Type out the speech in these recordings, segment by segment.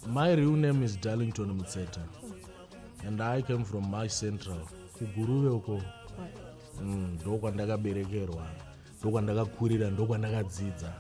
My real name is Darlington Mutseta and I came from Mash Central, kuGuruve uko. Ndokwandakaberekerwa, ndokwandakakurira, ndokwandakadzidza.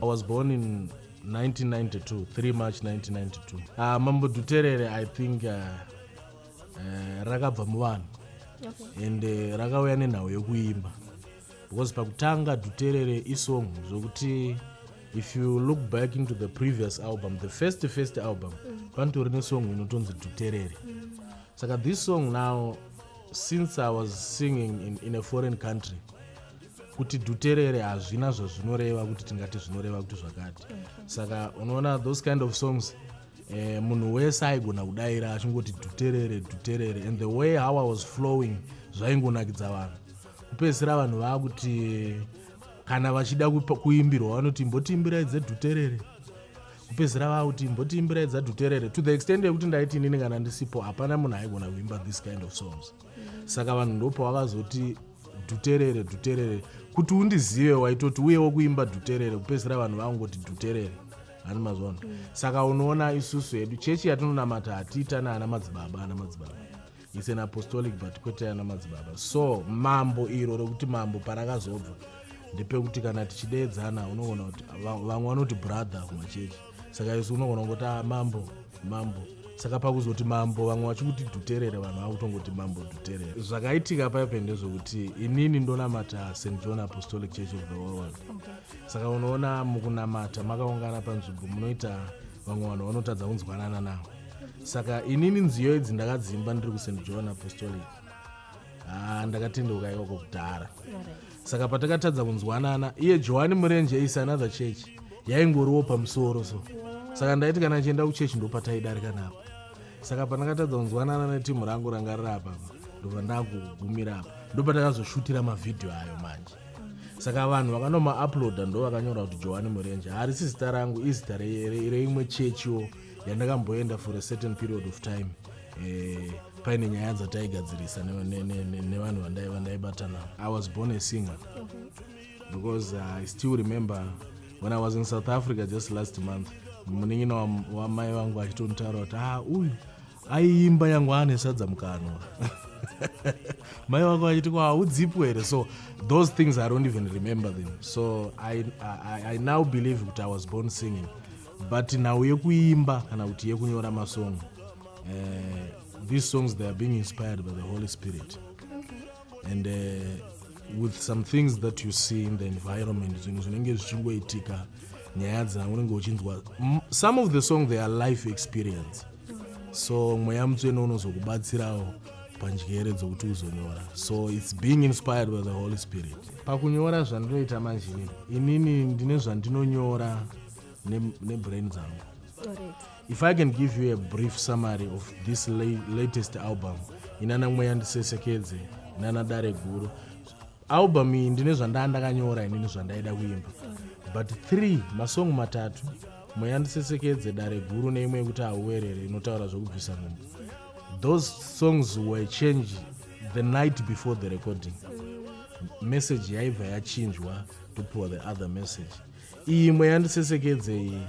I was born in 1992, 3 March 1992. Mambo Dhuterere, I think rakabva muvanhu and rakauya nenhau yekuimba, because pakutanga Dhuterere isong zvokuti if you look back into the previous album, the first album, panotori nesong inotonzi Dhuterere. Saka this song now, since I was singing in a foreign country, kuti Dhuterere hazvina zvazvinoreva, kuti tingati zvinoreva kuti zvakati. Saka unoona those kind of songs, munhu wese aigona kudayira achingoti Dhuterere, Dhuterere, and the way how I was flowing zvaingonakidza vanhu. Kupedzisira vanhu vaakuti kana vachida kuimbirwa vanoti, "Mbotiimbirai dzeDhuterere." Kupedzisira vakuti, "Mbotiimbirai dzaDhuterere," to the extent yekuti ndaiti inini kana ndisipo hapana munhu aigona kuimba this kind of songs. Saka vanhu ndopavakazoti Dhuterere, Dhuterere. Kuti undizive waitoti uyewo kuimba Dhuterere. Kupedzisira vanhu vangoti Dhuterere hani mazvona. Saka unoona isusu hedu chechi yatinonamata hatiita naana madzibaba. Ana madzibaba is an apostolic, but kwete ana madzibaba. So mambo iro rekuti mambo parakazobva ndepekuti kana tichideedzana unogona kuti vamwe vanoti brother kumachechi, saka isu unogona kungoti, "Ah, mambo, mambo." Saka pakuzoti mambo, vamwe vachikuti Dhuterere, vanhu vakutongoti Mambo Dhuterere. Zvakaitika paipe ndezvekuti inini ndonamata St John Apostolic Church of the World. Saka unoona mukunamata makaungana panzvimbo, munoita vamwe vanhu vanotadza kunzwanana navo. Saka inini nziyo idzi ndakadzimba ndiri kuSt John Apostolic. Ha, ndakatendeuka ikoko kudhara. Saka patakatadza kunzwanana, iye Johani Murenje is another church yaingoriwo pamusoro. So saka ndaiti kana ndichienda kuchechi ndopataidarika napo. Saka pandakatadza kunzwanana netimu rangu ranga riri apa, ndobva ndakugumira apa, ndopatakazoshutira mavhidhiyo ayo manje. Saka vanhu vakanomauploada ndo vakanyora kuti Johani Murenje. Harisi zita rangu, izita reimwe chechiwo yandakamboenda for a certain period of time, paine nyaya dzataigadzirisa nevanhu vandaibata navo. I was born a singer because I still remember when I was in South Africa just last month, munin'ina wamai vangu achitonitaura kuti, "Ah, uyu aiimba yangu ane sadza mukanwa." Mai vangu vachiti, "Ko haudzipwe here?" So those things I don't even remember them. So I now believe kuti I was born singing, but nhau yekuimba kana kuti yekunyora masong, these songs, they are being inspired by the Holy Spirit and with some things that you see in the environment, zvinhu zvinenge zvichingoitika, nyaya dzaunenge uchinzwa. Some of the song, they are life experience. So Mweya Mutsvene unozokubatsirawo panjere dzokuti uzonyora. So it's being inspired by the Holy Spirit pakunyora. Zvandinoita manje inini, ndine zvandinonyora nebrain dzangu. If I can give you a brief summary of this latest album, inana Mweya Ndisesekedze, inana Dare Guru album iyi, ndine zvandaa ndakanyora inini zvandaida kuimba, but three masong matatu, Mweya Ndisesekedze, Dare Guru neimwe yekuti Hauwerere inotaura zvokubvisa nhumbu, those songs were changed the night before the recording. Message yaibva yachinjwa, topiwa the other message. Iyi Mweya Ndisesekedze iyi,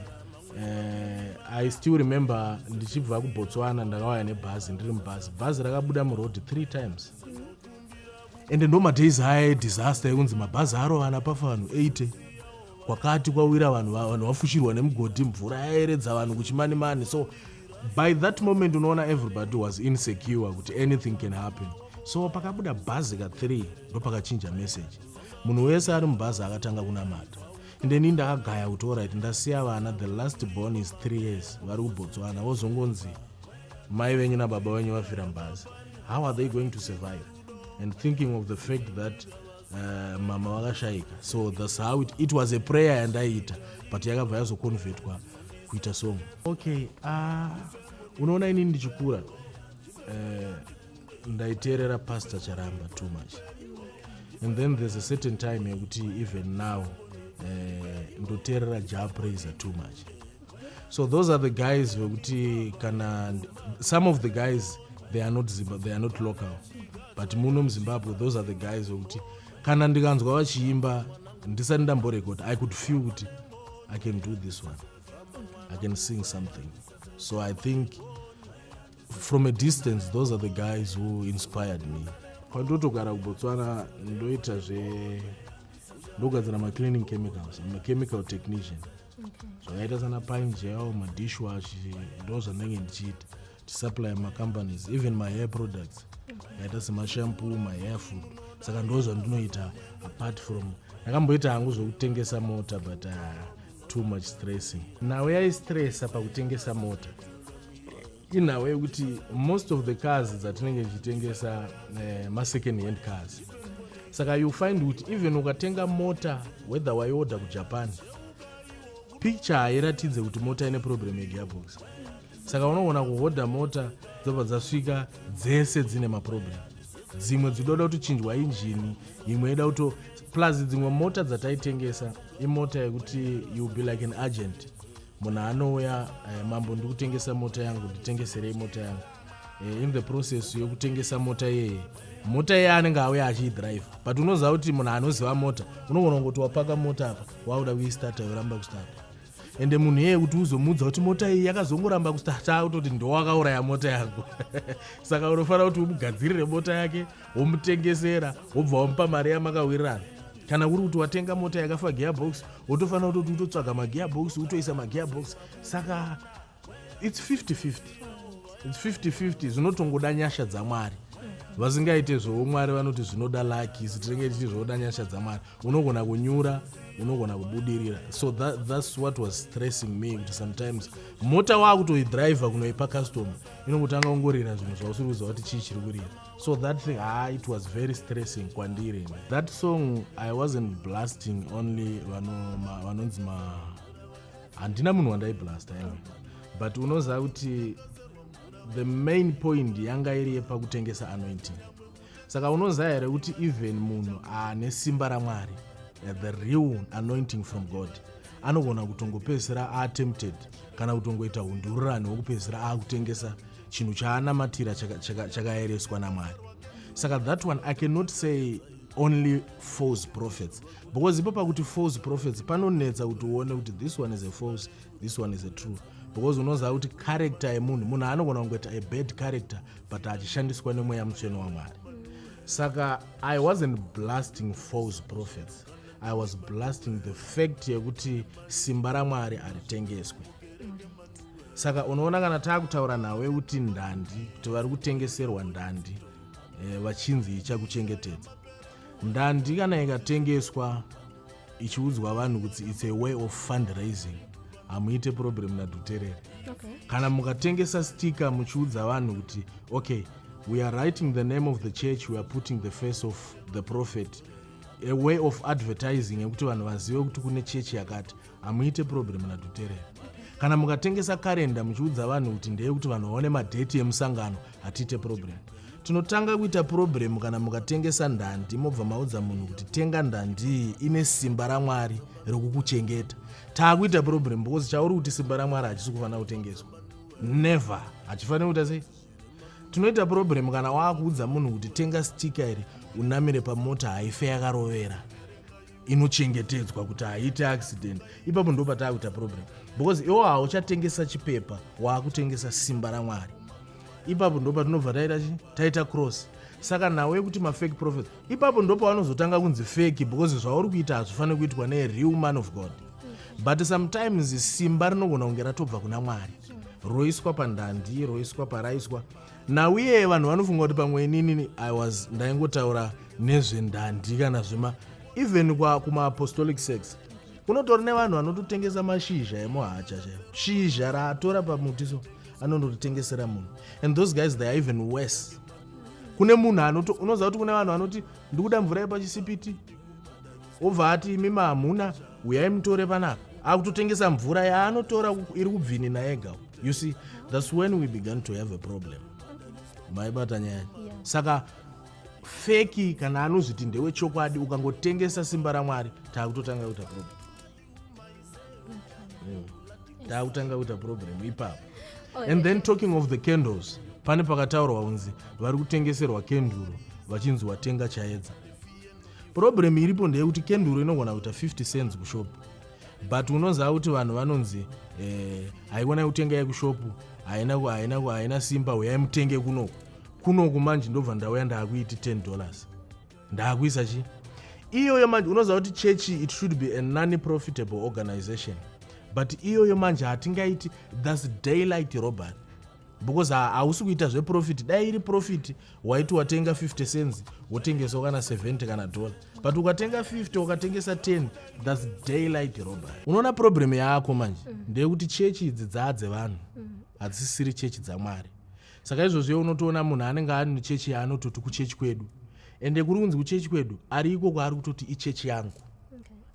I still remember ndichibva kuBotswana, ndakauya nebhazi. Ndiri mubhazi, bhazi rakabuda muroad three times, ende ndo madays aya edisaster ekunzi mabhazi arovana, pafa vanhu 80, kwakati kwawira vanhu, vanhu vafushirwa nemugodhi, mvura yaeredza vanhu kuChimanimani. So by that moment unoona everybody was insecure kuti anything can happen. So pakabuda bhazi ka3 ndo pakachinja message. Munhu wese ari mubhazi akatanga kunamata. Ende ini ndakagaya kuti alright, ndasiya vana, the last born is 3 years, vari kuBotswana, vozongonzi mai venyu nababa venyu vafira mubhazi. How are they going to survive? And thinking of the fact that mama vakashayika. So that's how it was a prayer yandaiita, but yakabva yazoconvertwa kuita song. Okay, unoona inini ndichikura, ndaiteerera Pastor Charamba too much, and then there's a certain time yekuti even now ndoteerera Jah Prayzah too much. So those are the guys vekuti kana some of the guys, they are not local, but muno muZimbabwe those are the guys vekuti kana ndikanzwa vachiimba ndisati ndamborekoda, I could feel kuti I can do this one, I can sing something. So I think from a distance, those are the guys who inspired me. Kwandotogara kuBotswana, ndoita zve ndogadzira macleaning chemicals. I'm a chemical technician. Zvakaita sana Pine gel, madishwash, ndo zvandenge ndichiita, tisupply macompanies, even mahair products akaita semashampoo, mahair food. Saka ndo zvandinoita. Apart from, ndakamboita hangu zvokutengesa mota, but too much stressing. Nhau yaistressa pakutengesa mota inhau yekuti most of the cars dzatinenge tichitengesa, masecond hand cars. Saka you find kuti even ukatenga mota, whether waiodha kuJapan, picture hairatidze kuti mota ine problem yegearbox. Saka unoona kuhodha mota, dzobva dzasvika dzese dzine maproblem. Dzimwe dzinoda kutochinjwa injini, imwe ida kuto, plus dzimwe mota dzataitengesa imota yekuti you be like an agent. Munhu anouya, "Mambo, ndikutengesa mota yangu, nditengeserei mota yangu." In the process yekutengesa mota iyeye, mota iye anenge auya achiidrive, but unoziva kuti munhu anoziva mota unogona kungoti wapaka mota apa, wakuda kuistata, yoramba kustata. Ende munhu iyeye kuti uzomuudza kuti mota iyi yakazongoramba kustata, kutoti ndowakauraya mota yangu. Saka unofanira kuti umugadzirire mota yake, womutengesera, wobva wamupa mari yamakawirirana. Kana kuri kuti watenga mota yakafa gearbox, wotofanira kutoti utotsvaga magearbox, utoisa magearbox. Saka it's 50-50, it's 50-50. Zvinotongoda nyasha dzaMwari. Vasingaite zvoumwari vanoti zvinoda lucky. Isu tinenge tichiti zvoda nyasha dzaMwari. Unogona kunyura, unogona kubudirira. So that's what was stressing me, kuti sometimes mota waakutoidhiraivha kunoipa customer, inongotanga kungorira zvinhu zvausiri kuziva kuti chii chiri kurira. So that thing, ah, it was very stressing kwandiri. That song, I wasn't blasting only vanonzi ma, handina munhu wandaiblasta anyway, but unoziva kuti the main point yanga iri yepakutengesa anointing. Saka unoziva here kuti even munhu ane simba raMwari, the real anointing from God, anogona kutongopedzisira atempted kana kutongoita undururani hwekupedzisira akutengesa chinhu chaanamatira chakaereswa naMwari? Saka that one, I cannot say only false prophets, because ipo pakuti false prophets panonetsa kuti uone kuti this one is a false, this one is a true, because unoziva kuti character yemunhu, munhu anogona kungoita a bad character but achishandiswa nemweya mutsvene waMwari. Saka I wasn't blasting false prophets, I was blasting the fact yekuti simba raMwari haritengeswe. Saka unoona kana taakutaura nhau yekuti ndandi, kuti vari kutengeserwa ndandi, vachinzi ichakuchengetedza, ndandi kana ikatengeswa ichiudzwa vanhu kuti it's a way of fundraising, hamuite problem naDhuterere. Kana mukatengesa sticker muchiudza vanhu kuti, "Okay, we are writing the name of the church, we are putting the face of the prophet," a way of advertising yekuti vanhu vazive kuti kune chechi yakati, hamuite problem naDhuterere. Kana mukatengesa karenda muchiudza vanhu kuti ndeyekuti vanhu vaone madheti emusangano, hatiite problem. Tinotanga kuita problem kana mukatengesa ndandi, mobva maudza munhu kuti, "Tenga ndandi iyi, ine simba raMwari rekukuchengeta." Taakuita problem, because chauri kuti simba raMwari hachisi kufanira kutengeswa. Never, hachifaniri kuita sei. Tinoita problem kana waakuudza munhu kuti, "Tenga sticker iri, unamire pamota, haife yakarovera, inochengetedzwa kuti haiite accident." Ipapo ndo pataakuita problem, because iwo hauchatengesa chipepa, waakutengesa simba raMwari. Ipapo ndo patinobva taita chi taita cross. Saka nhau yekuti mafake prophets, ipapo ndo pavanozotanga kunzi fake, because zvauri kuita hazvifaniri kuitwa nereal man of God. But sometimes simba rinogona kunge ratobva kuna Mwari, roiswa pandandi, roiswa paraiswa nauye. Vanhu vanofunga kuti pamwe inini I was ndaingotaura nezvendandi kana zvema, even kumaapostolic sex kunotori nevanhu vanototengesa mashizha emuhacha chaivo. Shizha raatora pamuti, so anondototengesera munhu. And those guys, they are even worse. Kune munhu anoto, unoziva kuti kune vanhu vanoti, "Ndikuda mvura yepachisipiti," obva ati, "Imimi hamuna, uyai mutore panapa." Akutotengesa mvura yaanotora iri kubvinina ega. You see, that's when we began to have a problem. Maibata nyaya? Yeah. Saka fake kana anozviti ndewechokwadi, ukangotengesa simba raMwari, taakutotanga kuita problem. Taakutanga kuita problem ipapo. And then, talking of the candles, pane pakataurwa kunzi vari kutengeserwa kenduro vachinzi watenga chaedza. Problem iripo ndeyekuti kenduro inogona kuita 50 cents kushop. But unoziva kuti vanhu vanonzi haikona kutenga yekushopu, haina haina haina simba, uyai mutenge kunoku. Kunoku manje ndobva ndauya ndaakuiti $10, ndaakuisa chi iyoyo. Manje unoziva kuti chechi, it should be a non profitable organization, but iyoyo manje hatingaiti. That's daylight robbery, because hausi kuita zveprofit. Dai iri profit, waiti watenga 50 cents wotengesawo kana 70 kana dollar, but ukatenga 50 ukatengesa 10, that's daylight robbery. Unoona problem yako manje ndeyekuti chechi idzi dzaa dzevanhu, hadzisisiri chechi dzaMwari. Saka izvozvo unotoona munhu anenge ari nechechi yaanototi kuchechi kwedu, ende kuri kunzi kuchechi kwedu, ari ikoko ari kutoti ichechi yangu.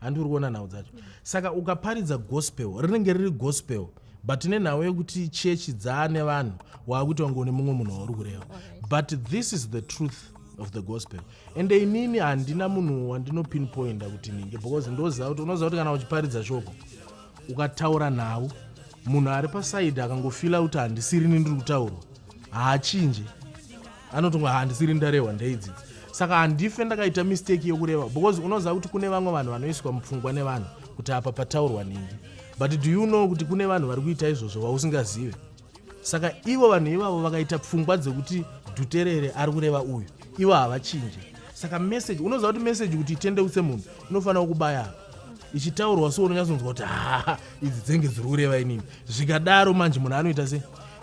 Handi uri kuona nhau dzacho? Saka ukaparidza gospel, rinenge riri gospel, but nenhau yekuti chechi dzaane vanhu, waakuita kunge une mumwe munhu wauri kureva. But this is the truth of the gospel. Ende inini handina munhu wandinopinpointa kuti ninge, because ndoziva kuti, unoziva kuti kana uchiparidza shoko, ukataura nhau, munhu ari paside akangofeela kuti handisirini ndiri kutaurwa, haachinje, anotonga handisiri ndarehwa, ndeidzidzi. Saka handife ndakaita mistake yokureva, because unoziva kuti kune vamwe vanhu vanoiswa mupfungwa nevanhu kuti apa pataurwa ningi. But do you know kuti kune vanhu vari kuita izvozvo vausingazive? Saka ivo vanhu ivavo vakaita pfungwa dzekuti Dhuterere ari kureva uyu, ivo havachinje. Saka message, unoziva kuti message kuti itendeutse munhu inofanira kubaya apa ichitaurwa, so unonyatsonzwa kuti ha, idzi dzenge dziri kureva inini. Zvikadaro manje munhu anoita sei?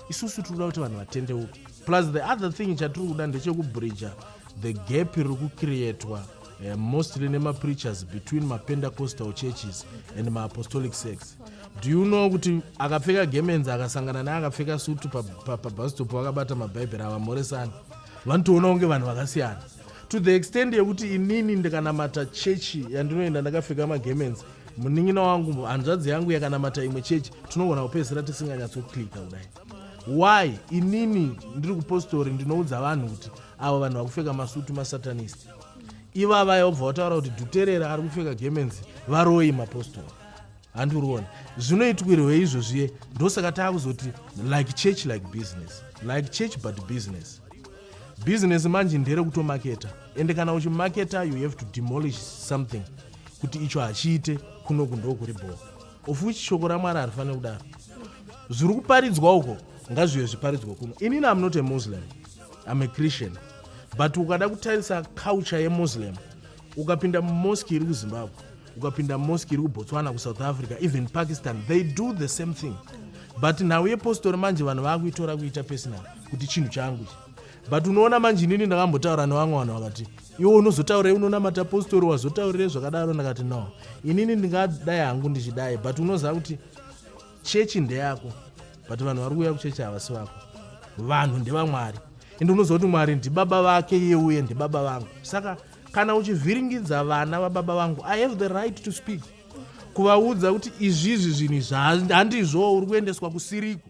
Isusu tiri kuda kuti vanhu vatendeuke. Plus the other thing chatiri kuda ndechekubridga the gap riri kucreatwa mostly nemapreachers between mapentecostal churches and maapostolic sects. Do you know kuti akapfeka gemenzi akasangana neakapfeka sutu pabus stop, vakabata mabhaibheri, avamhoresani, vanotoona kunge vanhu vakasiyana, to the extent yekuti inini ndikanamata chechi yandinoenda ndakapfeka magemenzi, munin'ina wangu, hanzvadzi yangu yakanamata imwe chechi, tinogona kupedzisira tisinganyatsoclicka kudai. Why? Inini ndiri kupostori, ndinoudza vanhu kuti avo vanhu vakupfeka masutu masatanist. Ivava vobva vataura kuti Dhuterera ari kupfeka gemenzi, varoi mapostori. Handiriona zvinoitwirwe izvozviye. Ndosaka taakuzoti like church like business, like church but business. Business manje nderekutomaketa, ende kana uchimaketa, you have to demolish something kuti icho hachiite kunoku, ndokuri bho, of which shoko raMwari harifaniri kudaro. Zviri kuparidzwa uko ngazvive zviparidzwa kuno. Inini am not a Muslim, am a Christian, but ukada kutarisa culture yemuslim, ukapinda mumosque iri kuZimbabwe, ukapinda mumosque iri kuBotswana, kuSouth Africa, even Pakistan, they do the same thing. But nhau yepostori manje vanhu vaakuitora kuita personal, kuti chinhu changu ichi. But unoona manje, inini ndakambotaura nevamwe vanhu, vakati, "Iwe unozotaurei? Unonamata postori, wazotaurirei zvakadaro?" Ndakati, "No, inini ndingadai hangu ndichidai, but unoziva kuti chechi ndeyako, but vanhu vari kuuya kuchechi havasi vako. Vanhu ndevamwari, ende unoziva kuti Mwari ndibaba vake iye, uye ndibaba vangu. Saka kana uchivhiringidza vana vababa vangu, I have the right to speak, kuvaudza kuti izvizvi zvinhu izvi handizvo, uri kuendeswa kusiriko."